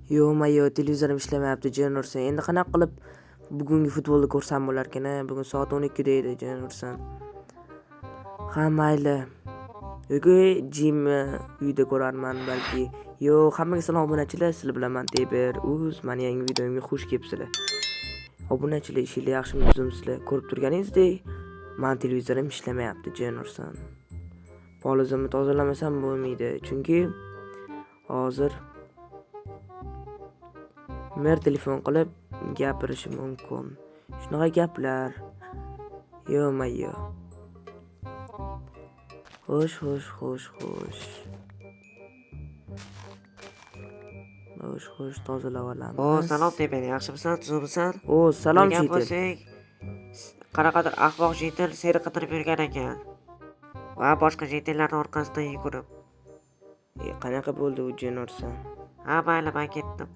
Yo-mayo, televizorim ishlamayapti, jin ursin. Endi qanaqa qilib bugungi futbolni ko'rsam bo'larkan, a? Bugun soat 12 da edi, jin ursin. Ha, mayli. Yoki Jimni uyda ko'rarman balki. Yo, hammaga salom obunachilar, sizlar bilan man Teber Uz, mani yangi videomga xush kelibsizlar. Obunachilar, ishinglar yaxshimi, tuzumsizlar? Ko'rib turganingizdek, mani televizorim ishlamayapti, jin ursin. Polizimni tozalamasam bo'lmaydi, chunki hozir mer telefon qilib gapirishi mumkin. Shunaqa gaplar. Yo-mayo. Xo'sh, xo'sh, xo'sh, xo'sh. Xo'sh, xo'sh, tozalab olamiz. O, salom Teber, yaxshimisan, tuzukmisan? O, salom Bilgan Jitil. bo'lsang, qanaqadir ahmoq jitil seni qidirib yurgan ekan. Va boshqa jitillarning orqasidan yugurib. Qanaqa bo'ldi u jin ursin? Ha, mayli, men ketdim.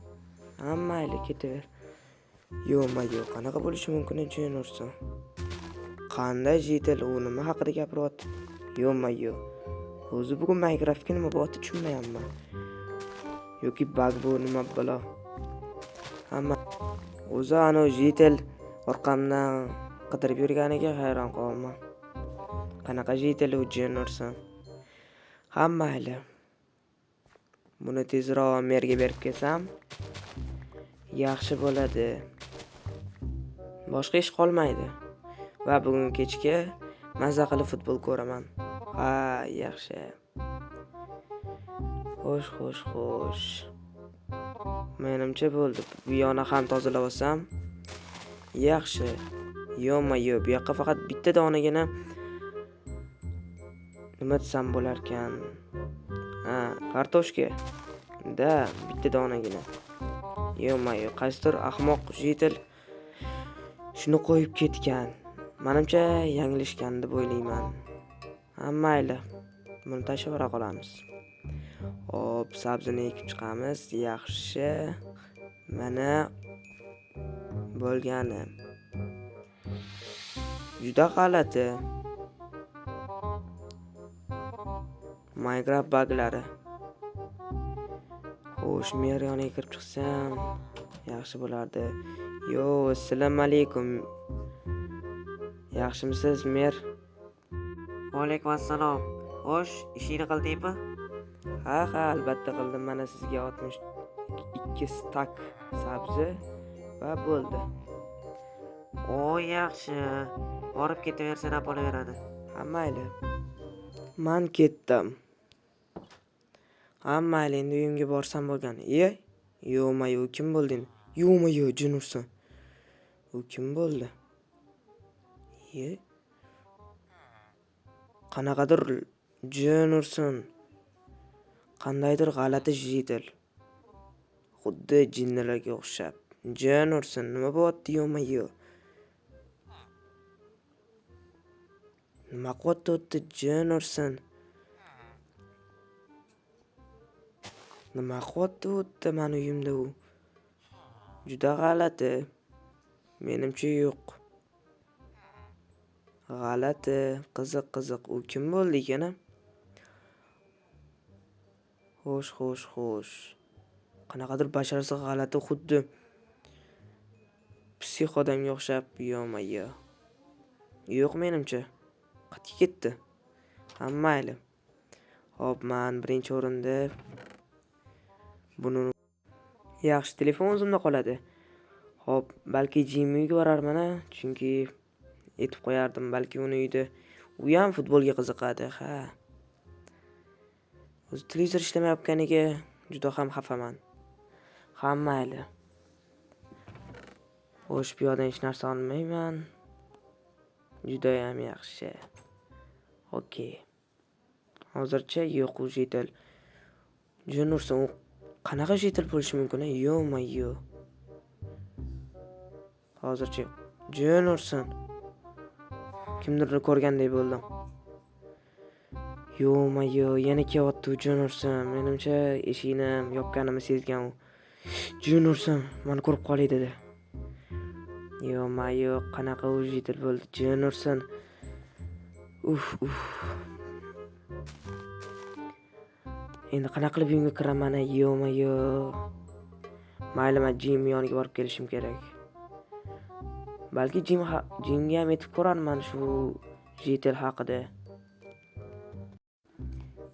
Ha, mayli, ketaver. Yo-mayo, qanaqa bo'lishi mumkin jin ursin? Qanday jitil, u nima haqida gapiryapti? Yo-mayo. O'zi bugun Minecraftga nima bo'lyapti tushunmayapman. Yoki bug bu nima balo. Hamma o'zi anu jitil orqamdan qidirib yurganiga hayron qolaman. Qanaqa jitil u jin ursin? Ha, mayli. Buni tezroq merga berib kelsam yaxshi bo'ladi. Boshqa ish qolmaydi. Va bugun kechga maza qilib futbol ko'raman. Ha, yaxshi. Xo'sh, xo'sh, xo'sh. Menimcha bo'ldi. Bu yoni ham tozalab olsam yaxshi. Yo-mayo, bu yoqqa faqat bitta donagina nima desam bo'larkan? Ha, kartoshka. Da, bitta donagina. Yo-mayo, qaysidir ahmoq jitil shuni qo'yib ketgan. Menimcha yanglishgan deb o'ylayman. Ha, mayli. Buni tashlab yubora qolamiz. Hop, sabzini ekib chiqamiz. Yaxshi. Mana bo'lgani. Juda g'alati. Minecraft buglari. Xo'sh, mer yoniga kirib chiqsam yaxshi bo'lardi. Yo, assalomu alaykum. Yaxshimisiz, mer? Va alaykum assalom. Xo'sh, ishingni qildingmi? Ha, ha, albatta qildim. Mana sizga 62 stak sabzi va bo'ldi. O, yaxshi. Borib ketaversan ham bo'laveradi. Ha, mayli. Man ketdim. Ha, mayli, endi uyimga borsam bo'lgani. Iye, yo-mayo, kim bo'ldi endi? Yo-mayo, jin ursin. U kim bo'ldi? Iye. Qanaqadir jin ursin. Qandaydir g'alati jitil. Xuddi jinnilarga o'xshab. Jin ursin, nima bo'lyapti, yo-mayo? Nima qilyapti u yerda, jin ursin? Nima qilyapti u yerda mani uyimda u? Juda g'alati. Menimcha yo'q. G'alati, qiziq, qiziq. U kim bo'ldi ekan? Xo'sh, xo'sh, xo'sh. Qanaqadir basharasi g'alati, xuddi psix odamga o'xshab, yo-mayo. Yo'q menimcha. Qayerga ketdi? Ha, mayli. Hop, men birinchi o'rinda buni yaxshi telefon o'zimda qoladi. Hop, balki Jim uyga borarman-a, chunki aytib qo'yardim, balki uni uyda u ham futbolga qiziqadi, ha. O'zi televizor ishlamayotganiga juda ham xafaman. Ha, mayli. Xo'sh, bu yoqdan hech narsa olmayman. Juda ham yaxshi. Okey. Hozircha yo'q u jitil. Jin ursin, u qanaqa jitil bo'lishi mumkin, a? Yo-mayo. Hozircha jin ursin. Kimdirni ko'rgandek bo'ldim. Yo-mayo, yana kelyapti u jin ursin. Menimcha eshikni yopganimni sezgan u. Jin ursin, meni ko'rib qolay dedi. Yo-mayo, qanaqa u jitil bo'ldi, jin ursin. Uf, uf. Endi qanaqa qilib uyimga kiraman, a? Yo-mayo. Mayli, men Jim yoniga borib kelishim kerak. Balki Jimga ham aytib ko'rarman shu житель haqida.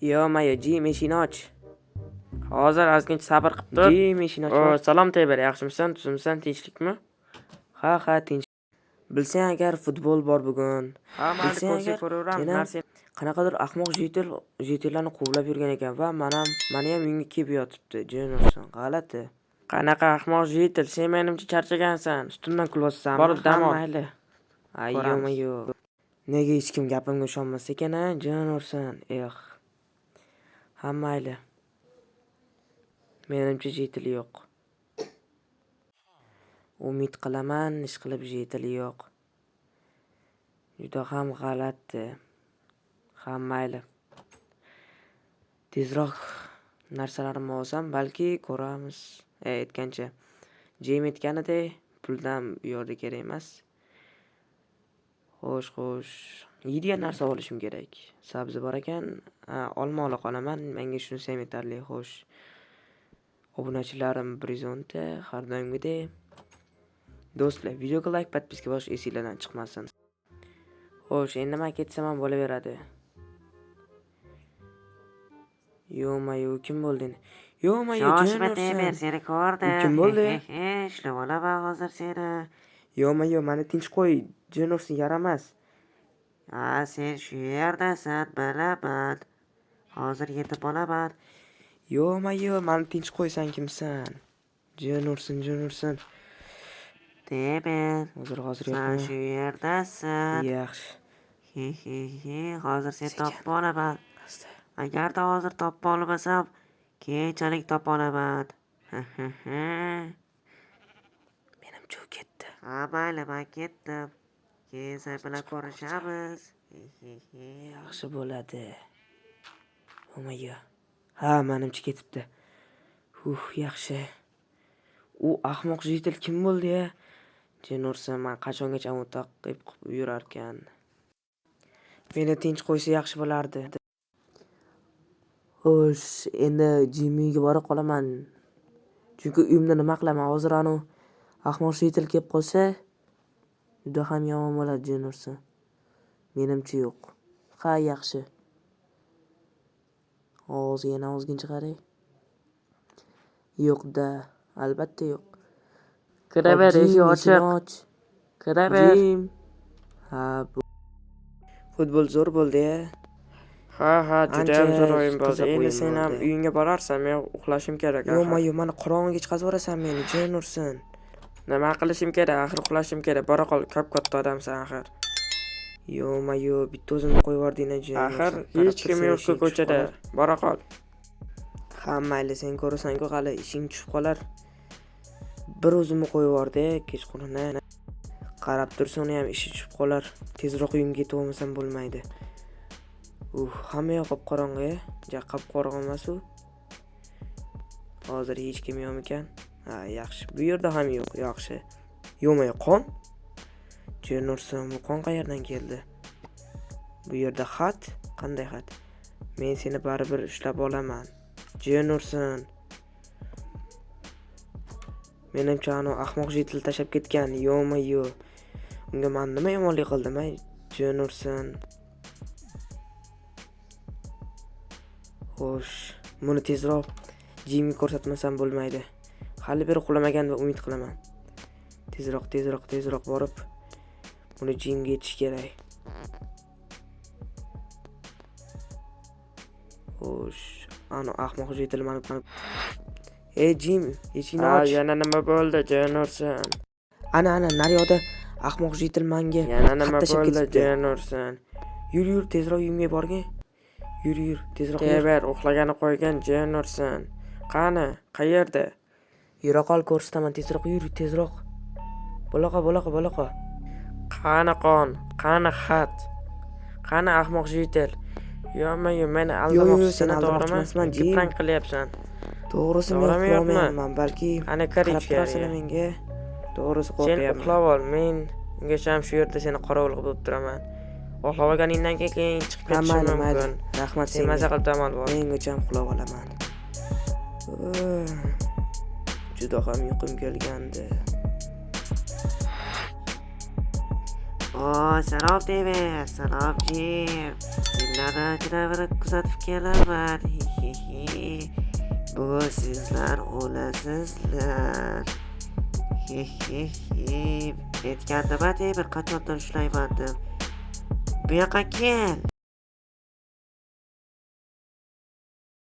Yo-mayo, Jim, eshikni och. Hozir ozgincha sabr qilib tur. Jim, eshikni och. O, salom Teber, yaxshimisan, tuzukmisan, tinchlikmi? Ha, ha, tinch. Bilsang agar futbol bor bugun. Ha, mayli, Bilsang ko'rsak agar ko'raveramiz. senam Narsa qanaqadir ahmoq житель larni quvlab yurgan ekan va meni ham uyimga kelib yotibdi. Jin ursin, g'alati. Qanaqa ahmoq житель? Sen menimcha charchagansan. Ustimdan kulyapsanmi? Borib dam Ha, ol. mayli. Ay, Ko'ramiz. yo'ma yo'q. Nega hech kim gapimga ishonmas ekan, a? Jin ursin. Eh. Ha, mayli. Menimcha житель yo'q. Umid qilaman, ish qilib житель yo'q. Juda ham g'alati. Ha, mayli. Tezroq narsalarimni olsam, balki ko'ramiz. Aytgancha, Jim aytganidek, puldan bu yerda kerak emas. Xo'sh, xo'sh. Yeydigan narsa olishim kerak. Sabzi bor ekan, ha, olma ola qolaman. Menga shunisi ham yetarli. Xo'sh. Obunachilarim 110 ta, har doimgidek. Do'stlar, videoga like, подписка bosish esinglardan chiqmasin. Xo'sh, endi men ketsam ham bo'laveradi. Yo'ma-yo'q, kim bo'ldi endi? Yo'ma-yo'q, jin Shoshma Teber, ursin. seni ko'rdim. Kim bo'ldi? He, he, ushlab olaman hozir seni. Yo'ma-yo'q, meni tinch qo'y, jin ursin, yaramas. Ha, sen shu yerdasan, bilaman. Hozir yetib olaman. Yo'ma-yo'q, meni tinch qo'y, sen kimsan? Jin ursin, jin ursin. Teber, Hozir, hozir sen yo'qmi? shu yerdasan. Yaxshi. He, he, he, hozir seni Sekin. topib olaman. Asta. Agarda hozir topib olmasam, keyinchalik topa olaman. He, he, he. Menimcha u ketdi. Ha, mayli, men ketdim. Keyin sen bilan ko'rishamiz. He, he, he. Yaxshi bo'ladi. Yo'ma-yo'q. Ha, menimcha ketibdi. Huh, yaxshi. U ahmoq житель kim bo'ldi-ya? Jin ursin, men qachongacha uni taqib qilib yurarkan. Meni tinch qo'ysa yaxshi bo'lardi. Xo'sh, endi Jim uyga bora qolaman. Chunki uyimda nima qilaman? Hozir anu ahmoq житель kelib qolsa, juda ham yomon bo'ladi, jin ursin. Menimcha yo'q. Ha, yaxshi. Hozir yana ozgincha qarang. Yo'q-da, albatta yo'q. Kiraver, Jim, eshik eshikni ochiq. och. Kiraver. Jim. Ha, bu futbol zo'r bo'ldi-ya. Ha, ha, juda ham Ancha zo'r o'yin bo'ldi. qiziq Endi o'yin sen ham bo'ldi. uyingga borarsan, men uxlashim kerak axir. Yo'ma-yo'q, meni qorong'iga chiqazib yuborasan meni, jin ursin. Nima qilishim kerak? Axir uxlashim kerak. Bora qol, kap-katta odamsan axir. Yo'ma-yo'q, bitta o'zimni qo'yib yubording-a, jin Axir ursin. hech Qarab kim tursang yo'q-ku ishing tushib ko'chada. qolar. Bora qol. Ha, mayli, sen ko'rasan-ku hali ishing tushib qolar. Bir o'zimni qo'yib yubordi kechquruni. Qarab tursa uni ham ishi tushib qolar. Tezroq uyimga yetib olmasam bo'lmaydi. Hamma yoq qop-qorong'i. Ja, qop-qorong'i emas u. Hozir hech kim yo'qmikan? Ha, yaxshi. Bu yerda ham yo'q, yaxshi. Yo'q-ma, qon? Jin ursin, bu qon qayerdan keldi? Bu yerda xat? Qanday xat? Men seni baribir ushlab olaman. Jin ursin. Menimcha anu ahmoq житель tashlab ketgan. Yo'qmi, yo'q. Unga men nima yomonlik qildim, ay? Jin ursin. Xo'sh, buni tezroq Jimga ko'rsatmasam bo'lmaydi. Hali beri uxlamagan va umid qilaman. Tezroq, tezroq, tezroq borib buni Jimga yetish kerak. Xo'sh, anu ahmoq житель mani Ey Jim, eshikni Ha, och. yana nima bo'ldi, jin ursin? Ana, ana, naryoqda ahmoq житель menga Yana xat nima tashlab bo'ldi, ketibdi. jin ursin? Yur, yur, tezroq uyimga borgin. Yur, yur, tezroq yur. Teber, uxlagani qo'ygan, jin ursin. Qani, qayerda? Yura qol, ko'rsataman, tezroq yur, tezroq. Bo'laqa, bo'laqa, bo'laqa. Qani qon, qani xat? Qani ahmoq житель? Yo'qmi, yo'q, meni Yo'q, yo'q, aldamoqchisan, seni aldamoqchi to'g'rimi? emasman, Yoki Jim. prank qilyapsan. To'g'risi men To'g'rimi, yo'qmi? uxlamayapman, balki Qani kir qarab ichkariga. turasizlar menga. To'g'risi Sen qo'rqyapman. uxlab ol, men ungacha ham shu yerda seni qorovul qilib turaman. Uxlab olganingdan keyin chiqib Ha, ketishim mayli, mayli. mumkin. Rahmat Sen senga. maza qilib dam olib ol. Men ungacha ham uxlab olaman. Juda Juda ham uyqum kelgandi. O, salom Temir, salom Jim. Sizlarni juda bir kuzatib kelaman. Hi hi hi. Bugun sizlar o'lasizlar. Hi hi hi. Aytgandim-a Temir, qachondir ushlayman deb. Bu yoqqa kel.